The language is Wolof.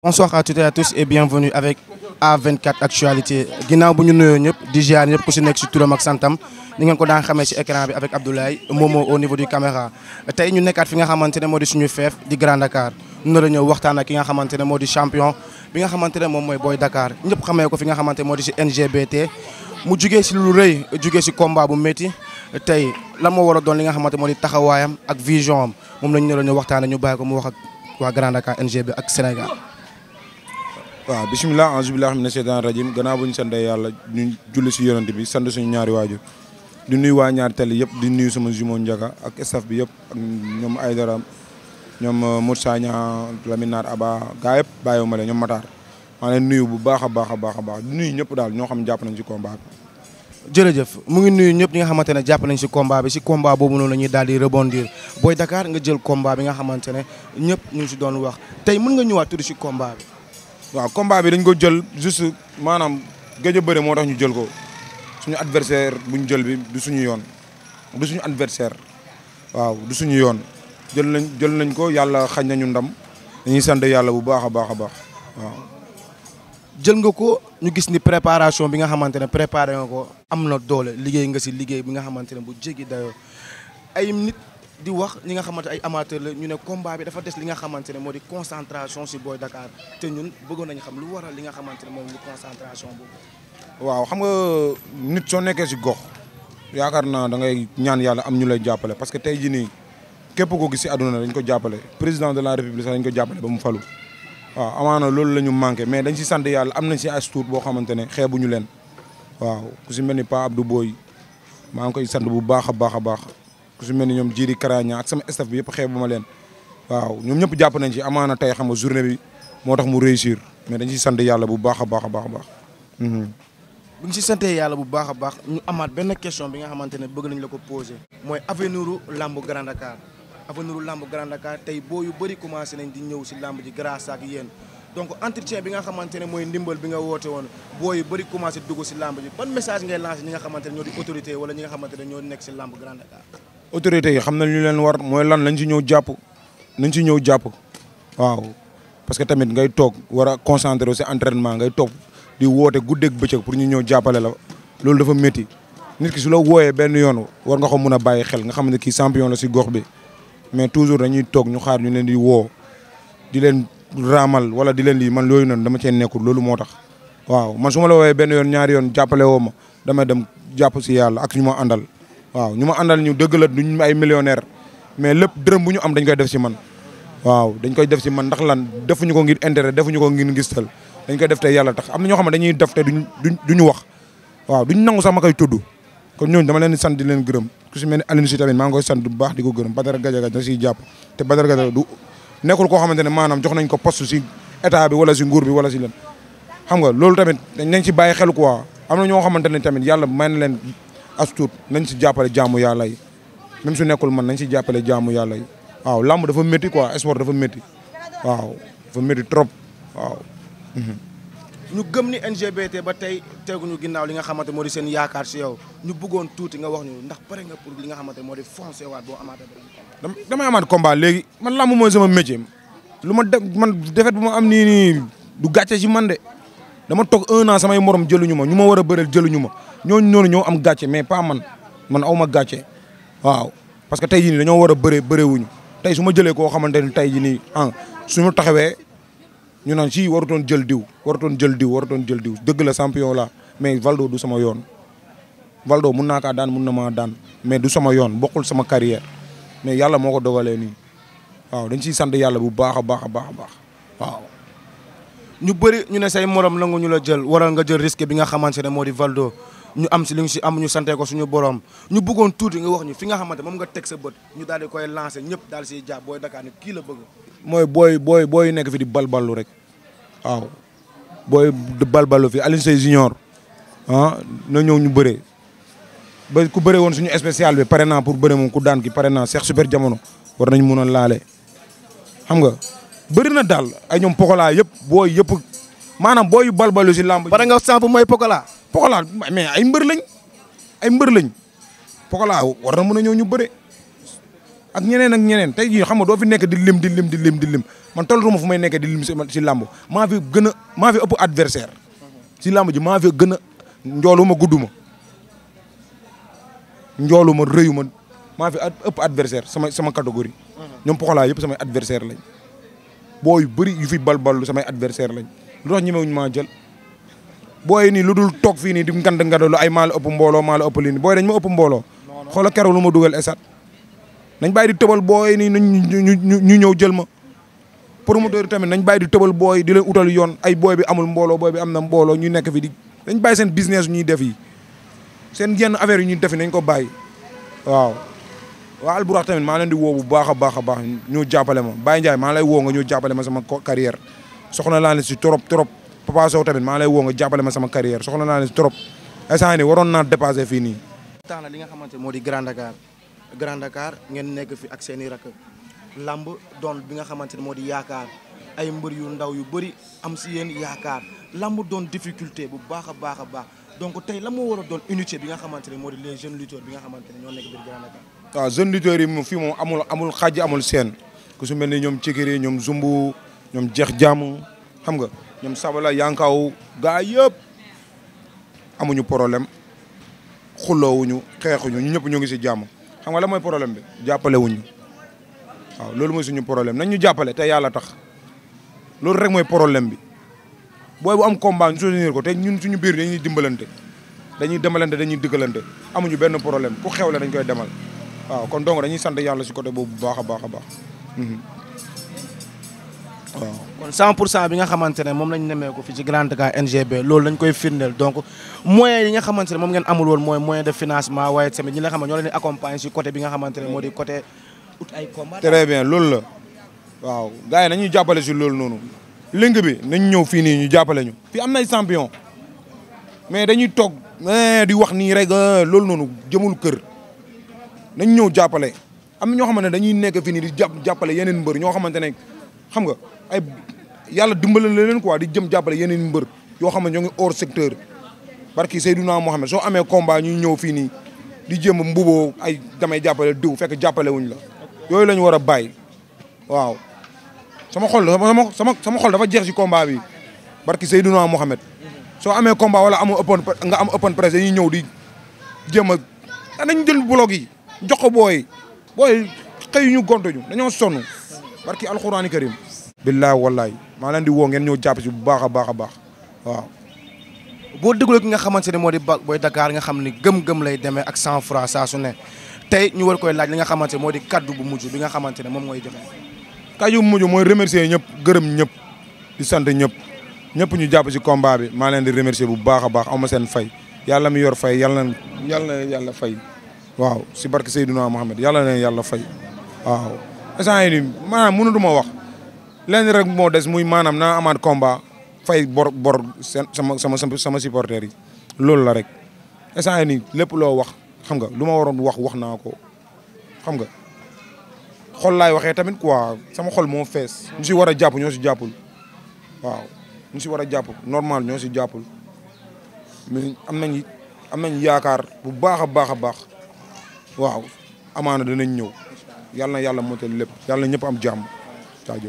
Bonsoir à toutes et à tous et bienvenue avec A24 actualité ginnaaw bu ñu nuyoo ñëpp di ziar ñëpp ku si nekk si turam ak santam ni ngeen ko daan xamee si écran bi avec Abdoulaye Momo au niveau du caméra tey ñu nekkaat fi nga xamante ne moo di suñu feef di Grand Dakar ñu nar a ñëw waxtaan ak ki nga xamante ne moo di champion bi nga xamante ne moom mooy Boy Dakar ñëpp xamee ko fi nga xamante moo di si NGBT mu jugee si lu rëy jugee si combat bu métti tey lan moo war a doon li nga xamante moo di taxawaayam ak vision am moom lañu nar a ñëw waxtaan ñu bàyyi ko mu wax ak waa Grand Dakar NGB ak Sénégal. waaw bisimilah anjubillah mina seytaan rajim gannaaw bu ñu sant yàlla ñu julli si yonent bi sant suñu ñaari waajur di nuyu waa ñaari télé yëpp di nuyu sama jumeau Ndiaga ak staff bi yëpp ak ñoom Aïdara ñoom Moussa Sagna Lamine Nar Aba gaa yëpp bàyyiwuma leen ñoom Matar maa leen nuyu bu baax a baax a baax a baax di nuyu ñëpp daal ñoo xam jàpp nañ si combat bi. jërëjëf mu ngi nuyu ñëpp ñi nga xamante ne jàpp nañ si combat bi si combat boobu noonu la ñuy daal di rebondir Boy Dakar nga jël combat bi nga xamante ne ñëpp ñu ngi si doon wax tey mën nga ñëwaat tuuti si combat bi. waaw combat bi dañ ko jël juste maanaam gëj a bëre moo tax ñu jël ko suñu adversaire bu ñu jël bi du suñu yoon du suñu adversaire waaw du suñu yoon jël nañ ko yàlla xañ nañu ndam dañuy sant yàlla bu baax a baax a baax waaw. jël nga ko ñu gis ni préparation bi nga xamante ne préparé nga ko am na doole liggéey nga si liggéey bi nga xamante ne bu jéggi dayoo ay nit di wax ñi nga xamante ay amateur la ñu ne combat bi dafa des li nga xamante ne moo di concentration si Boy Dakar te ñun bëggoon nañu xam lu waral li nga xamante ne moom ñu concentration boobu. waaw xam nga nit soo nekkee si gox yaakaar naa da ngay ñaan yàlla am ñu lay jàppale parce que tey jii nii képp ko gis si àdduna dañ ko jàppale président de la république sax dañ ko jàppale ba mu falu waaw amaana loolu la ñu manqué mais dañ si sant yàlla am nañ si as tuut boo xamante ne xeebuñu leen waaw ku si mel ni Pa Abdou Boy maa ngi koy sant bu baax a baax a baax. ku si mel ni ñoom Jiri Karaña ak sama staff bi yëpp xeebu ma leen waaw ñoom ñëpp jàpp nañ ci amaana tey xam nga journée bi moo tax mu réussir mais dañ ci sant yàlla bu baax a baax a baax a baax. bu ñu si santee yàlla bu baax a baax ñu amaat benn question bi nga xamante ne bëgg nañ la ko poser. mooy avenir u lambu Grand Dakar avenir u lambu Grand Dakar tey boo yu bëri commencé nañ di ñëw si lamb ji grâce ak yéen donc entretien bi nga xamante ne mooy ndimbal bi nga woote woon boo yu bëri commencé dugg si lamb ji ban message ngay lancé ñi nga xamante ne ñoo di autorité wala ñi nga xamante ne ñoo nekk si lamb Grand Dakar. autorités yi xam nañ ñu leen war mooy lan lañ ci ñëw jàpp nañ ci ñëw jàpp waaw parce que tamit ngay toog war a concentré aussi entraînement ngay toog di woote guddeeg bëccëg pour ñu ñëw jàppale la loolu dafa métti nit ki su la wooyee benn yoon war nga ko mun a bàyyi xel nga xam ne kii champion la si gox bi mais toujours dañuy toog ñu xaar ñu leen di woo di leen raamal wala di leen lii man yooyu noonu dama cee nekkul loolu moo tax waaw man su ma la wooyee benn yoon ñaari yoon jàppale woo ma damay dem jàpp si yàlla ak ñu ma àndal waaw ñu ma àndal ñu dëgg la duñ ay millionnaire mais lépp dërëm bu ñu am dañ koy def si man waaw dañ koy def si man ndax lan defuñu ko ngir intérêt defuñu ko ngir ngistal dañ koy def te yàlla tax am na ñoo xam ne dañuy def te duñu wax waaw duñ nangu sax ma koy tudd kon ñooñu dama leen di sant di leen gërëm ku si mel ni Alioune si tamit maa ngi koy sant bu baax di ko gërëm Badara Gadiaga da siy jàpp te Badara Gadiaga du nekkul koo xamante ne maanaam jox nañ ko poste si état bi wala si nguur bi wala si leen xam nga loolu tamit nañ si bàyyi xel quoi am na ñoo xamante ne tamit yàlla may na leen as tuut nañ si jàppale jaamu yàlla yi même su nekkul man nañ si jàppale jaamu yàlla yi waaw lamb dafa métti quoi sport dafa métti waaw dafa métti trop waaw. ñu gëm ni NGBT ba tey teguñu ginnaaw li nga xamante moo di seen yaakaar si yow ñu bëggoon tuuti nga wax ñu ndax pare nga pour li nga xamante moo di foncé waat boo amaatee benn combat. damay amaat combat léegi man lamb mooy sama métier lu ma def man defet bu ma am nii du gàcce si man de dama toog 1 an samay morom jëluñu ma ñu ma war a bëreel jëluñu ma. ñooñu noonu ñoo am gàcce mais pas man aw ma gàcce waaw parce que tey jii nii dañoo war a bëree wuñu tey su ma jëlee koo xamante ni tey jii nii suñu taxawee ñu naan si warutoon jël diw dëgg la champion la mais Valdo du sama yoon Valdo mun naa kaa daan mun na maa daan mais du sama yoon bokkul sama carrière mais yàlla moo ko dogalee nii waaw dañ ciy sant yàlla bu baax a baax a baax a baax waaw. ñu bëri ñu ne say morom nangu ñu la jël waral nga jël risque bi nga xamante ne moo di Valdo. ñu am si li ñu si am ñu sante ko suñu borom ñu bëggoon tuuti nga wax ñu fi nga xamante moom nga teg sa bët ñu daal di koy lancé ñëpp daal siy jàpp Boy Dakar ni kii la bëgg. mooy booy nekk fi di balballu rek waaw booy di balballu fi Alioune Seye Junior na ñëw ñu bëree ba ku bëree woon suñu spécial bi pare naa pour bëree moom ku daan ki pare naa Cheikh Super Jamono war nañ mun a laale xam nga bëri na daal ay ñoom Pokola yëpp booy yëpp maanaam booy yu balballu si làmb. pare nga samp mooy Pokola. Pokola mais ay mbër lañ Pokola war na mën a ñëw ñu bëre ak ñeneen tey jii xam nga doo fi nekk di lim man tollatuma fu may nekk di lim si làmb maa fi ëpp adversaire si làmb ji maa fi gën a njooluma gudduma njooluma rëyuma maa fi ëpp adversaire sama catégorie ñoom poxolaa yëpp samay adversaire lañ boo yu bëri yu fi balballu samay adversaire lañ lu tax ñemewuñu maa jël booy nii lu dul toog fii nii di ngand ay maa la ëpp mbooloo maa la ëpp lii nii booy dañ ma ëpp mbooloo xoola keroog lu ma dugal esat nañ bàyyi di tëbal booy nii ñu ñëw jël ma promoteur tamit nañ bàyyi di tëbal booy di leen utal yoon ay booy bi amul mbooloo booy bi am na mbooloo ñu nekk fi di dañ bàyyi seen business ñuy def yi seen yenn affaire yi ñuy def yi nañ ko bàyyi waaw waa Alburax tamit maa leen di woo bu baax a baax ñoo jàppale ma Baye Ndiaye maa lay woo nga ñoo jàppale ma sama carrière soxla naa leen si trop Papa Sow tamit maa lay woo nga jàppale ma sama carrière soxla naa leen si trop instant ni waroon naa dépassé fii nii tax na li nga xamante moo di Grand Dakar ngeen nekk fi ak seen i rakk lamb doon bi nga xamante ne moo di yaakaar ay mbër yu ndaw yu bëri am si yéen yaakaar lamb doon difficulté bu baax a baax donc tey la moo war a doon unité bi nga xamante ne moo di les jeunes lutteurs bi nga xamante ne ñoo nekk biir Grand Dakar. waaw jeunes lutteurs yi moom fii moom amul xaaj amul seen ku su mel ni ñoom Cikiri ñoom Zumbu ñoom Jeex Jàmm xam nga ñoom Sabala Yankaw gaa yëpp amuñu problème xulloowuñu xeexuñu ñu ñëpp ñoo ngi si jàmm xam nga la mooy problème bi jàppale wuñu waaw loolu mooy suñu problème nañ ñu jàppale te yàlla tax loolu rek mooy problème bi booy bu am combat ñu soutenir ko te ñun suñu biir dañuy dimbalante dañuy diggalante amuñu benn problème ku xewle dañ koy demal waaw kon donc dañuy sant yàlla si côté boobu bu baax a baax waaw. kon 100% bi nga xamante ne moom lañ nemee ko fi ci Grand Dakar NGB loolu lañ koy firndeel donc moyens yi nga xamante ne moom ngeen amul woon mooy moyen de financement waaye tamit ñi nga xam ne ñoo leen di accompagner si côté bi nga xamante ne moo di côté ut ay combat. très bien loolu la waaw gars yi nañuy jàppale si loolu noonu lëng bi nañ ñëw fii nii ñu jàppale ñu. fii am nay champion mais dañuy toog di wax nii rek loolu noonu jëmul kër nañ ñëw jàppale am na ñoo xamante ne dañuy nekk fii nii di jàppale yeneen mbër ñoo xamante ne xam nga ay yàlla dimbale leen quoi di jëm jàppale yeneen mbër yoo xam ne ñoo ngi hors secteur barki Seydouna Mohamed soo amee combat ñuy ñëw fii nii di jëm mbuboo ay damay jàppale diw fekk jàppale wuñ la yooyu la ñu war a bàyyi waaw sama xol dafa jeex si combat bi barki Seydouna Mohamed soo amee combat wala nga am open press dañuy ñëw di jéem a nañ jël blog yi jox ko booy xëy ñu gontuñu dañoo sonn barki alxuraani karim billahi wallahi maa leen di woo ngeen ñëw jàpp si bu baax a baax waaw boo dégloo ki nga xamante ne moo di Boy Dakar nga xam ni gëm-gëm lay demee ak 100 francs saa su ne tey ñu war koy laaj li nga xamante ne moo di kaddu bu mujj bi nga xamante ne moom mooy joxe kaddu bu mujj mooy remercier ñëpp gërëm ñëpp di sant ñëpp ñu jàpp si combat bi maa leen di remercier bu baax a baax aw ma seen fay yàlla mi yor fay yàlla na yàlla fay waaw si barke Seydouna Mohamed yàlla na yàlla fay waaw instant yii nii maanaam mënatuma wax lenn rek moo des muy maanaam naa amaat combat fay bor sama supporters yi loolu la rek instant yii nii lépp loo wax xam nga lu ma waroon wax naa ko xam nga xol laay waxee tamit quoi sama xol moo fees ñu si war a jàpp ñoo si jàppul waaw ñu si war a jàpp normal ñoo si jàppul mais am nañ yaakaar bu baax a baax waaw amaana danañ ñëw yàlla na yàlla motal lépp yàlla na ñëpp am jàmm jaajëf